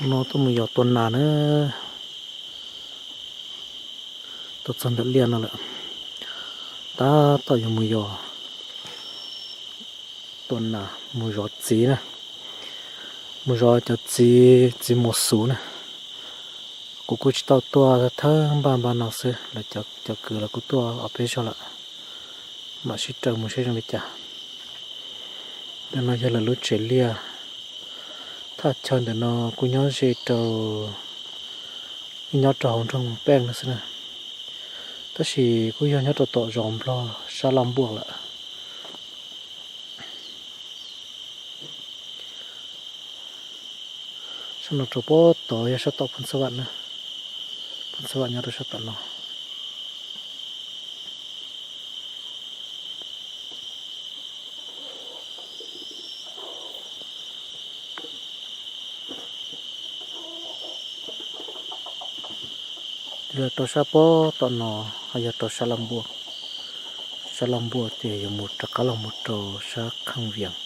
No tuaj mus yos tua nas na. Tuaj txog ntawm liaj no lawm, tab tom yuav mus yos tua nas mus zov txiv na, mus zov cov txiv, txiv mos xuv na. Kuv kuj tsis tau tuaj, thawb npaj npaj no xwb, lawv cov kwv los kuj tuaj ob peb zaug lawm, mam sib raws mus seb zoo li cas. Ntawm no yog lawv lub tsev liaj. Thaj chaw ntawm no kuj nyob ze rau, nyob rau hauv nroog Peej no xwb na, tab sis kuj yog nyob rau tom zos Nplog sab Laj Npuaj lawm. Sab no rau puag tod yog sab tom Phooj Xab Vam na, Phooj Xab Vam nyob rau sab tom no. Yog rau sab puag tom no, ho yog rau sab Laj Npuaj. Sab Laj Npuaj ces yuav mus rov qab los mus rau sab Kheej Vias,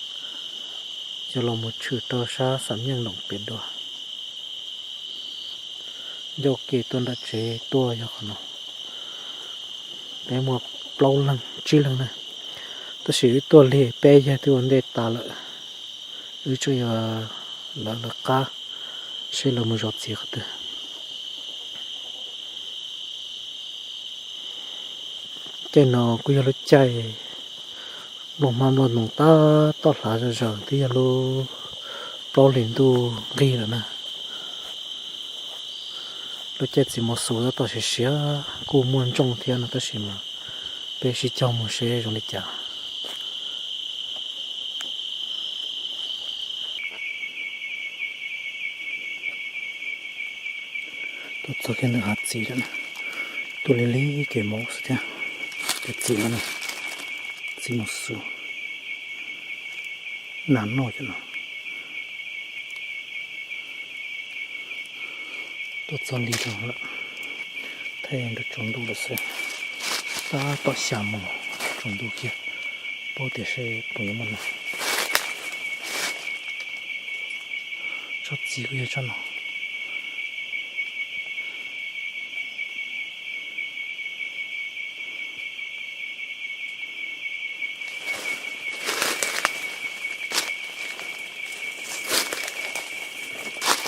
yog los mus tshwm rau sab Xam Nyeej Loos pem dua. Ncauj ke tuaj nram tsev tuaj yog qhov no, peb muaj plaub leeg tsib leeg na, tab sis wb tuaj lig peb yawg twb ua ntej tas lawm. Wb tseem yuav lawv lawv qab seb lawv mus zov txiv qhov twg. Caij no kuj yog lub caij nplooj hmab nplooj noog tab tom hlav zom zaws, twb yog lub plaub hlis ntuj nqig lawm na. Lub caij txiv mos xuv tab tom siav siav, kuj muaj ntsooj thiab no tab sis mas peb sib cog mus seb zoo li cas. Tuaj txog kiag ntawm hav txiv lawm, tuaj li li kev mus xwb thiab. Cov txiv no, txiv mos xuv, nas noj cov no. Tuaj txog li no lawm, thaij nrog tsaus ntuj lawm xwb. Tab tom xya moos tsaus ntuj kiag, paub tias seb puas yuav muaj nas. Tsob txiv kuj yog tsob no.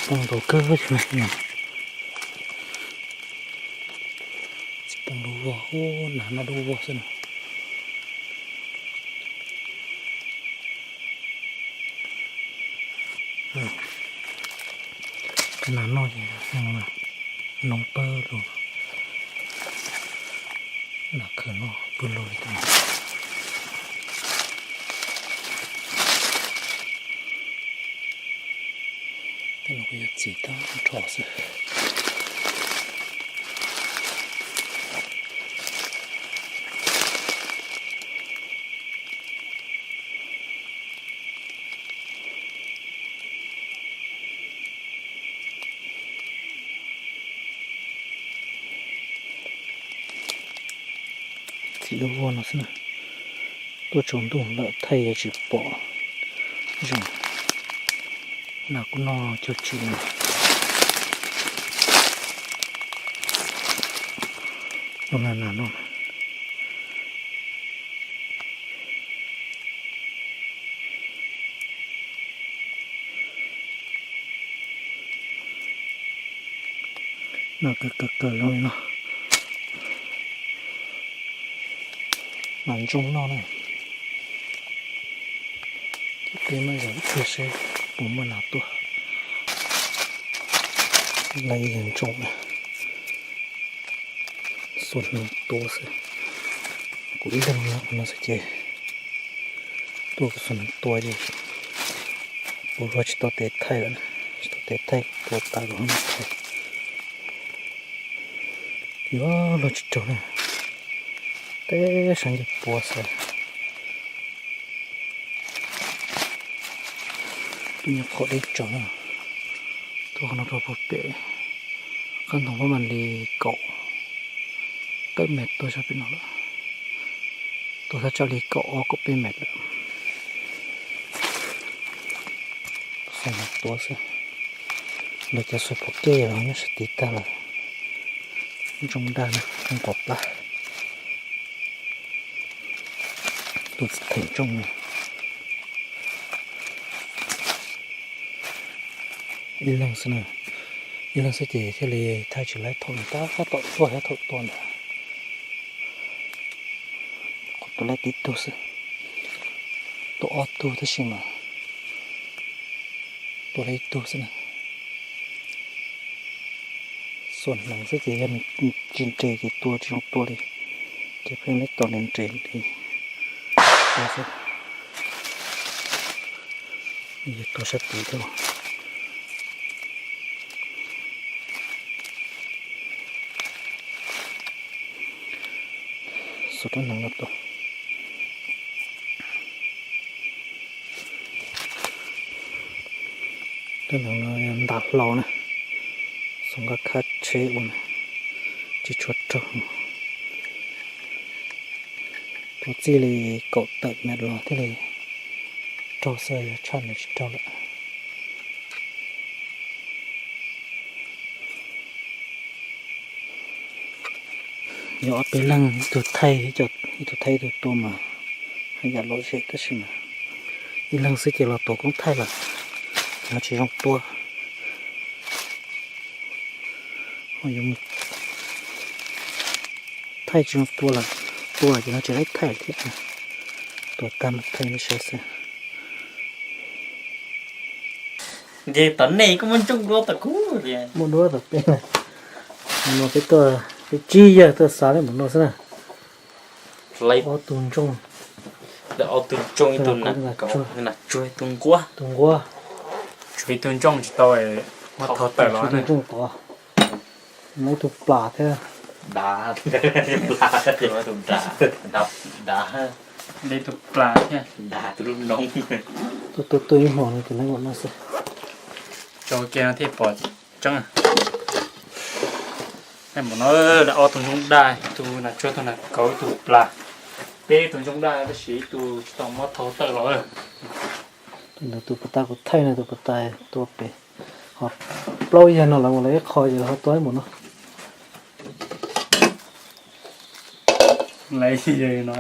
Poob ntau kawg no. Txiv poob dub vog, ub, nas noj dub vog xwb no. Nas noj ces noog pawg lug, nas khaws noj pawg lug li. Tej no kuj yog txiv tag nrho xwb. Txiv dub vog no xwb na. Tuaj tsaus ntuj lawm thaij yuav tsis pom zoo. Nas kuj noj cuag tsis li. Tus nas noj. Nas kawg kawg kawg zoo li no. Nas ntsooj noj na. Ces peb mam zov ib pliag seb puas muaj nas tuaj. Lawv ntsooj na. Xuas hneev tua xwb. Kuv ib leeg nyob qhov no xwb ces tuaj kuv xuas hneev tua ces kuv luag tsis tau tes thaij lawm, tsis tau tes thaij tua tas kuv hab thaij. Ces luag tsis raug na, teb sab ncaws puav xwb. Tuaj nyob qhov deb tsawv na, tuaj qhov no rau puag pem qab ntoo pab mam li kaum tawm mev tuaj sab pem no lawm, tuaj thaj tsam li kaum ob kaum peb mev lawm. Xyov no tuaj xwb. Lawv cov xuas pom kej los nyob sab tid tag lawm. Ntsooj daj na, ntsooj quav plab. Tus txiv theem ntsooj no. Ib leeg xwb na, ib leeg xwb ces thiaj li thaij tsis laib thaum tab tom tuaj thiab thaum tuaj ntawd. Qhov tus laij tib tug xwb, tua ob tug tab sis mas tua laij ib tug xwb na. Xuas hneev xwb ces yog nws tsis nres ces tua tsis zoo tua li, ces pheej neb tos nws nres li. Yog tua sab tid thiab. Xuas rab hneev no tua. Rab hneev no nta hlau na, xuas nqa khab tsheb ua na, tsis tshua raug. Tua txij li kaum tawm mev los thiaj li raug xwb, yog tshaj ntawd tsis raug lawm. Yog ob peb leeg, ib tug thaij, ib tug thaij ib tug tua mas haj yam lom zem tab sis mas ib leeg xwb ces los tuav koob thaij lawm, ces ho tsis zoo tua. Thaij tsis zoo tua lawm, tua lawm ces ho tsis laib thaij thiab. Tua tag mas thaij nej saib xwb. Nce tom nej koj muab ntsooj dua tom kuv li. Muab dua tom peb na. Mus no peb tuaj, peb tsib yawg tuaj xav li mus no xwb na. Ob tug ntsooj, ob tug ntsooj, ib tug nas tsuag, ib tug nquab, tus nquab, tshuav ib tug ntsooj tsis tau, muab thau tawm los ntsooj tod. Muaj ib tug plas thiab. Dav, tus dav, dav, ib tug plas thiab. Dav tus lub noob. Tuaj tuaj tuaj ib hmos no ces lawv ua no xwb. Tso kiag no thiaj pom tseeb. Mus no, ob tug ntsooj daj, ib tug nas tsuag, ib tug nas kauv, ib tug plas. Peb tug ntsooj daj tab sis ib tug tsis tau muab thau tawm los. Tus ntawd tus puas tas kuv thaij no, tus puas tas tua pem, ho plaub yawg no lawv mus lawv ib qho ces lawv ho tua ib mus no. Lawv no.